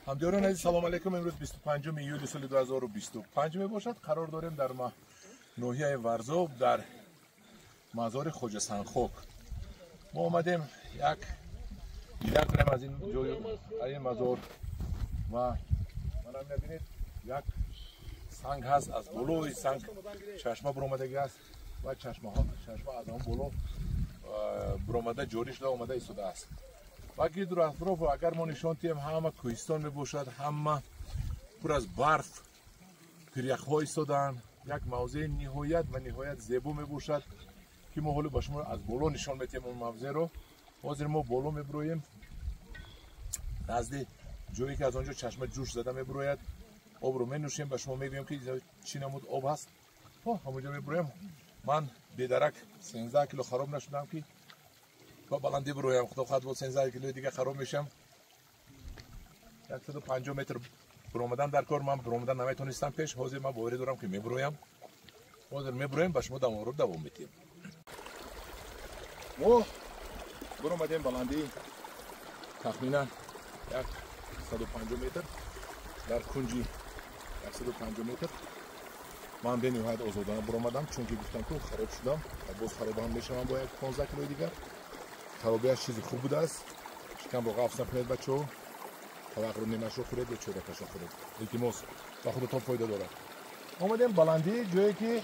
Ҳамдиёрон азиз, салом алейкум. Имрӯз 25 июли соли 2025 мебошад. Қарор дорем дар ноҳияи Варзоб дар мазори Хоҷа Сангхок. Мо омадем як дида кунем аз ин ҷой, аз ин мазор. Ва мана мебинед, як санг ҳаст, аз болои санг чашма буромадагӣ аст ва чашма аз он боло буромада ҷорӣ шуда омада истодааст. Ва гирду атрофу агар мо нишон диҳем, ҳама кӯҳистон мебошад, ҳама пур аз барф, пиряхҳо истодаанд. Як мавзеи ниҳоят ва ниҳоят зебо мебошад, ки мо ҳоло ба шумо аз боло нишон медиҳем он мавзеъро. Ҳозир мо боло мебуроем, назди ҷое ки аз он ҷо чашма ҷӯш зада мебурояд. Обро менӯшем, ба шумо мегӯем ки чӣ намуд об ҳаст. Ҳамонҷо мебуроем. Ман бедарак 13 кило хароб нашудам ки ба баландӣ бироям. Худо хоҳад бо 13 килои дига хароб мешам. 150 метр буромадан дар кор, ман буромадан наметонистам пеш. Ҳозир ман боварӣ дорам ки мебуроям. Ҳозир мебуроем, ба шумо давомро давом медиҳем. Мо буромадем баландӣ тахминан 150 метр, дар кунҷи 150 метр. Ман бениҳоят озодона буромадам, чунки гуфтам ку хароб шудам ва боз хароб ҳам мешавам бо 15 килои дигар. Харобиаш чизи хуб будааст. Шикамро ғафс накунед бачаҳо, тавақро нимашро хӯред ё чоракашро хӯред, илтимос, ба худатон фоида дорад. Омадем баландӣ, ҷое ки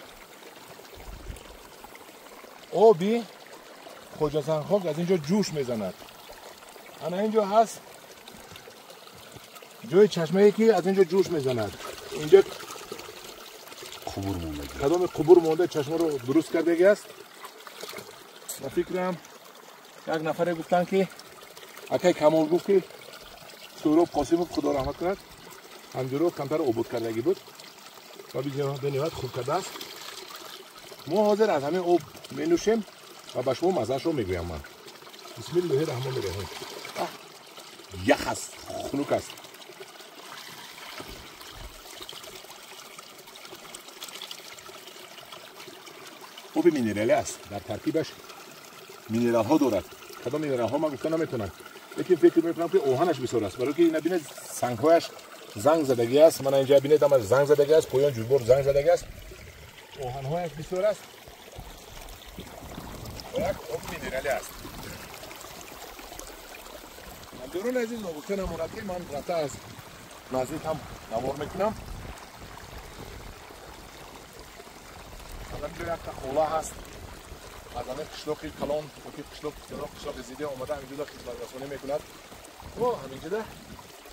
оби Хоҷа Сангхок аз инҷо ҷӯш мезанад. Ана инҷо ҳаст ҷои чашмае ки аз инҷо ҷӯш мезанад. Инҷо қубур монда, кадоме қубур монда чашмаро дуруст кардагӣ аст. Ба фикрам як нафаре гуфтанд ки акай Камол гуфт ки Суҳроб Қосимов, худо раҳмат кунад, ҳамҷоро камтар обод кардагӣ буд ва бениҳоят хуб кардааст. Мо ҳозир аз ҳамин об менӯшем ва ба шумо маззаашро мегӯям ман. Бисмиллоҳи раҳмони раҳим. Ях аст, хунук аст. Оби минералӣ аст, дар таркибаш минералҳо дорад. Кадом минералҳо ман гуфта наметавонам, лекин фикр мекунам ки оҳанаш бисёр аст, барои ки ина бинед сангҳояш занг задагӣ аст. Мана инҷа бинед, ҳама занг задагӣ аст, поён ҷӯйбор занг задагӣ аст, оҳанҳояш бисёр аст ва як об минералӣ аст. Ҳамдиёрони азиз, ногуфта намонад ки ман рафта аз наздик ҳам навор мекунам. Инҷо якта хола ҳаст, аз ҳамин қишлоқи калон, қишлоқи зиде омада ҳаминҷода хизматрасонӣ мекунад. Ҳаминҷода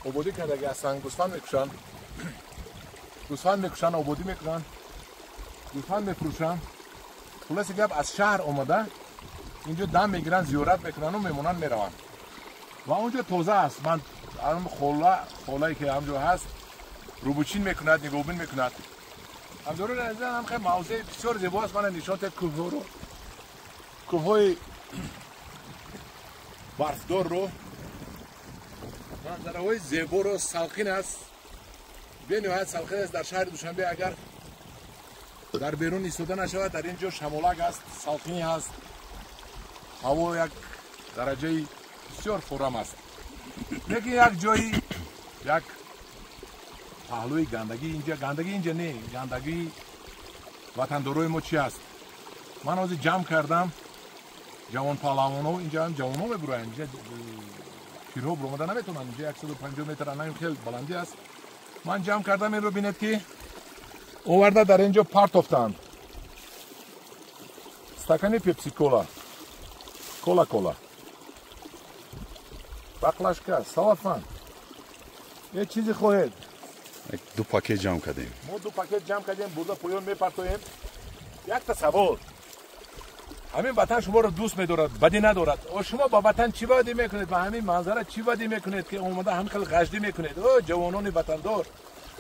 ободӣ кардагӣ ҳастанд, гӯсфанд мекушанд, гӯсфанд мекушанд, ободӣ мекунанд, гӯсфанд мефурӯшанд. Хулоси гап, аз шаҳр омада инҷо дам мегиранд, зиёрат мекунанду мемонанд, мераванд. Ва онҷо тоза аст. Ман холае ки ҳамҷо ҳаст рӯбучин мекунад, нигоҳбин мекунад. Ҳамдиёрони азиз, ҳам хеле мавзеи бисёр зебо аст. Мана нишон диҳед кӯҳҳоро, кӯҳҳои барфдорро, манзараҳои зеборо. Салқин аст, бениҳоят салқин аст. Дар шаҳри Душанбе агар дар берун истода нашавад, дар ин ҷо шамолак аст, салқинӣ ҳаст, ҳаво як дараҷаи бисёр форам аст. Лекин як ҷои, як паҳлӯи гандагӣ инҷа, гандагӣ инҷа не, гандагии ватандорои мо чи аст? Ман ҳозир ҷамъ кардам ҷавонпаҳлавонҳо, инҷа ҳам ҷавонҳо мебуроянд, инҷа пирҳо буромада наметавонанд, инҷа 150 метр анаим хел баландӣ аст. Ман ҷамъ кардам инро, бинед ки оварда дар инҷо партофтанд. Стакани пепси кола, кола кола, баклажка, салафан, е чизе хоҳед. Ду пакет ҷамъ кардем. Мо ду пакет ҷамъ кардем, бурда поён мепартоем. Якта савол: ҳамин ватан шуморо дӯст медорад, бадӣ надорад. О, шумо ба ватан чӣ бадӣ мекунед? Ба ҳамин манзара чӣ бадӣ мекунед ки омада ҳамин хел ғаждӣ мекунед? О, ҷавонони ватандор,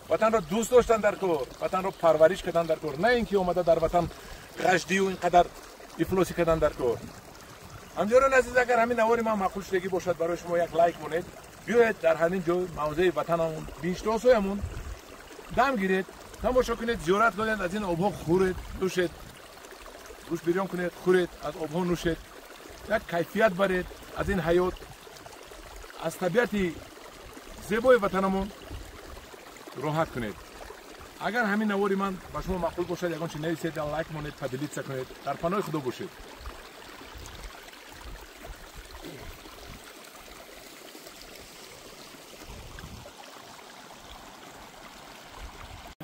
ватанро дӯст доштан дар кор, ватанро парвариш кардан дар кор, на ин ки омада дар ватан ғаждию ин қадар ифлосӣ кардан дар кор. Ҳамдиёрони азиз, агар ҳамин навори ман маъқул шудагӣ бошад, барои шумо як лайк монед. Биёед дар ҳамин ҷой мавзеи ватанамон, биҳиштосоямон дам гиред, тамошо кунед, зиёрат кунед, аз ин обҳо хӯред, нӯшед, гӯшт бирён кунед, хӯред, аз обҳо нӯшед, як кайфият баред аз ин ҳаёт, аз табиати зебои ватанамон роҳат кунед. Агар ҳамин навори ман ба шумо маъқул бошад, ягон чи нависед, лайк монед, поделиться кунед. Дар паноҳи Худо бошед.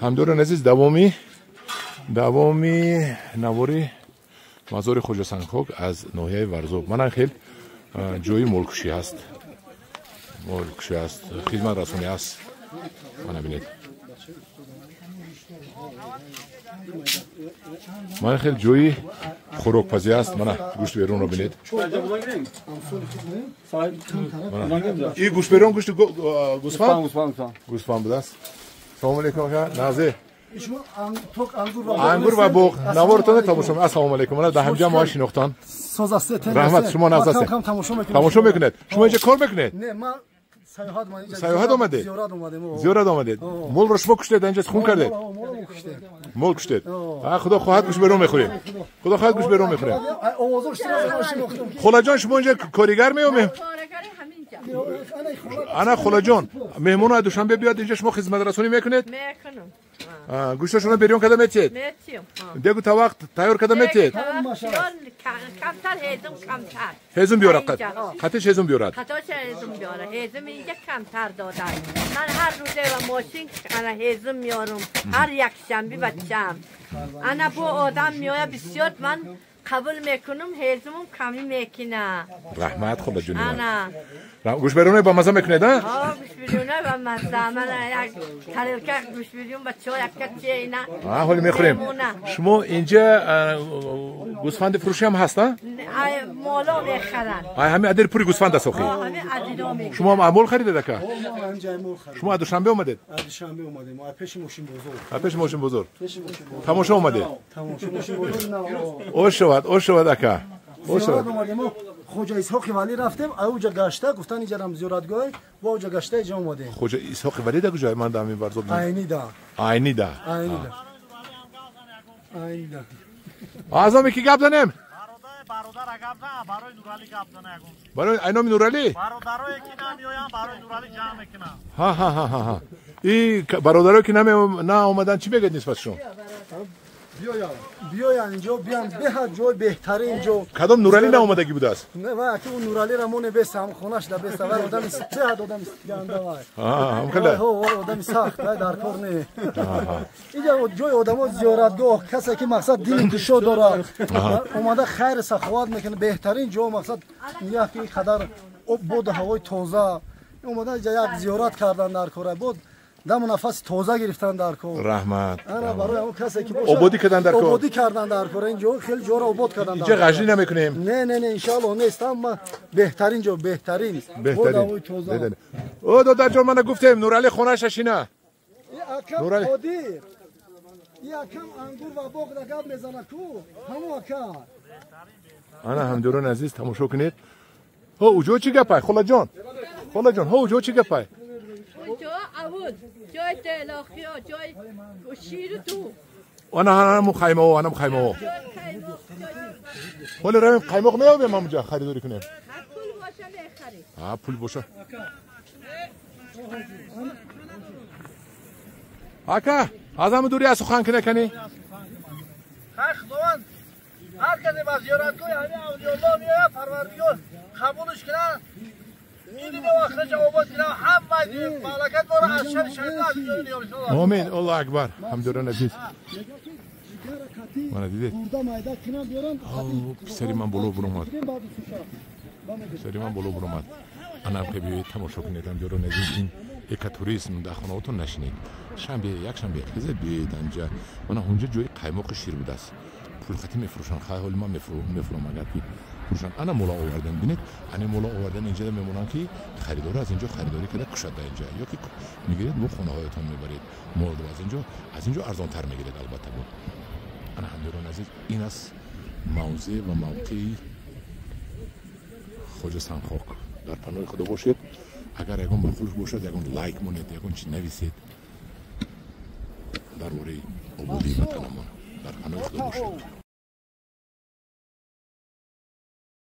Ҳамдорон азиз, давоми навори мазори Хоҷа Сангхок аз ноҳияи Варзоб. Манан хел ҷои молкушӣ ҳаст, хизматрасонӣ ҳаст. Мана бинед, мана хел ҷои хӯрокпазӣ ҳаст. Мана гӯшти берунро бинед. И гӯшт берун гӯшти гӯсфанд гӯсфанд будааст. Салом алейкум ака, назе ангур ва боғ навортон тамошо. Ассалому алейкум. Мана дар ҳамҷа мо шинохтан. Раҳмат, шумо нағз ҳастед. Тамошо мекунед. Шумо инҷа кор мекунед? Не, ман саёҳат омадед. Зиёрат омадед. Молро шумо куштед, инҷа хун кардед. Мол куштед. Худо хоҳад гӯшт берун мехӯрем. Худо хоҳад гӯшт берун мехӯрем. Холаҷон, шумо инҷа коригар меомем? Ана холаҷон, меҳмоно аз Душанбе биёд инҷа, шумо хизматрасонӣ мекунед? Мекунам. Гӯшташонро берён карда метиҳед? Метиҳем. Дегу тавақ тайёр карда метиҳед? Камтар ҳезум, камтар. Ҳезум биёрад, қатиш ҳезум биёрад. Қатош ҳезум биёрад. Ҳезум инҷа камтар доданд. Ман ҳар рӯзе ва мошин ана ҳезум меорам. Ҳар якшанбе бачаам. Ана бо одам меояд бисёр, ман қабул мекунам, ҳезумам камӣ мекунам. Раҳмат холаҷони ман. Гӯшт беруна ба маза мекунед, а? Гӯшт беруна ба маза. Ман як тарелка гӯшт берун бачаҳо якка чейна. Ҳоли мехӯрем. Шумо инҷа гӯсфанди фурӯшӣ ҳам ҳаст, а? Моло мехаранд. Ҳамин адири пури гӯсфанд аст охи. Ҳамин адиро мегиранд. Шумо ҳам мол харидед ака? Шумо аз Душанбе омадед? Аз Душанбе омадем. Аз пеши мошин бозор. Аз пеши мошин бозор. Тамошо омадед? Тамошо мошин бозор. Ош шавад, ош шавад ака. Ош шавад. Хоҷа Исҳоқи Валӣ рафтем, ауҷа гашта, гуфтан инҷарам зиёратгоҳ, бо ауҷа гашта инҷа омадем. Хоҷа Исҳоқи Валӣ да куҷо? Ман дар ҳамин Варзоб. Айнида. Айнида. Айнида. Айнида. Азоми ки гап занем? Бародар гап зан, барои Нуралӣ гап зан ягон. Барои айноми Нуралӣ? Бародарое ки намеоянд, барои Нуралӣ ҷамъ мекунанд. Ҳа ҳа ҳа ҳа. И бародарое ки наомаданд, чӣ мегӯед нисбатшон? Биёянд инҷо, биёянд, беҳад ҷой беҳтарин ҷо. Кадом Нуралӣ наомадагӣ будааст? Не, вай аки ӯ Нуралиро моне беса, ҳам хонаш да беса, вай одами беҳад одами ганда вай. Ҳам хеле. Ҳо, вай одами сахт, вай дар кор не. Инҷа ҷои одамо зиёратгоҳ, касе ки мақсад дини кушо дорад, омада хайр саховат мекунад, беҳтарин ҷо мақсад як ин қадар об боду ҳавои тоза. Омада инҷа як зиёрат кардан дар кор, бод даму нафаси тоза гирифтан дар кор. Раҳмат. Ана барои он касе ки бошад ободӣ кардан дар кор. Ободӣ кардан дар кор. Ин ҷо хеле ҷоро обод кардан дар кор. Инҷа ғажлӣ намекунем. Не, не, не, иншоаллоҳ нест. Ама беҳтарин ҷо, беҳтарин. Беҳтарин. Тоза. О додарҷон, мана гуфтем Нуралӣ хонаша шина. Акам Қодир. И акам ангур ва боғ да гап мезана ку. Ҳамо ака. Ана ҳамдиёрони азиз, тамошо кунед. Ҳо, уҷо чӣ гапай, холаҷон? Холаҷон, ҳо уҷо чӣ гапай? Ҷо авуд, ҷои делохиё, ҷои ширу ду. Ана ҳамун хаймаҳо, анам хаймаҳо. Ҳоле равем қаймоқ меёбем, ҳамунҷа харидорӣ кунем. Пул боша мехарем. Ҳа, пул боша. Ака, аз ҳамун дури аз сухан кина кани? Хай Худованд, ҳар касе ба зиёратгоҳи ҳамин авлиёллоҳ меояд, Парвардигор қабулш кунад. Омин, Аллоҳ акбар. Ҳамдиёрон азиз, мана дидед, писари ман боло буромад, писари ман боло буромад. Анам ки биёед тамошо кунед, ҳамдиёрон азиз, ин экотуризм. Дар хонаҳотон нашинед, шанбе якшанбе хезед биёед анҷа. Мана ҳунҷа ҷои қаймоқи шир будааст, пулхатӣ мефурӯшанд. Хай ҳоли ман мефурӯм, агар ки фурӯшанд. Ана мола овардан, бинед, ана мола овардан инҷа мемонанд ки харидоро аз инҷо харидорӣ карда кушад дар инҷа, ё ки мегиред бо хонаҳоятон мебаред молро аз инҷо, аз инҷо арзонтар мегиред албатта. Бо ана ҳамдиёрон азиз, ин аст мавзеъ ва мавқеи Хоҷа Сангхок. Дар паноҳи Худо бошед. Агар ягон маъқул бошад, ягон лайк монед, ягон чи нависед дар бораи ободии ватанамон. Дар паноҳи Худо бошед.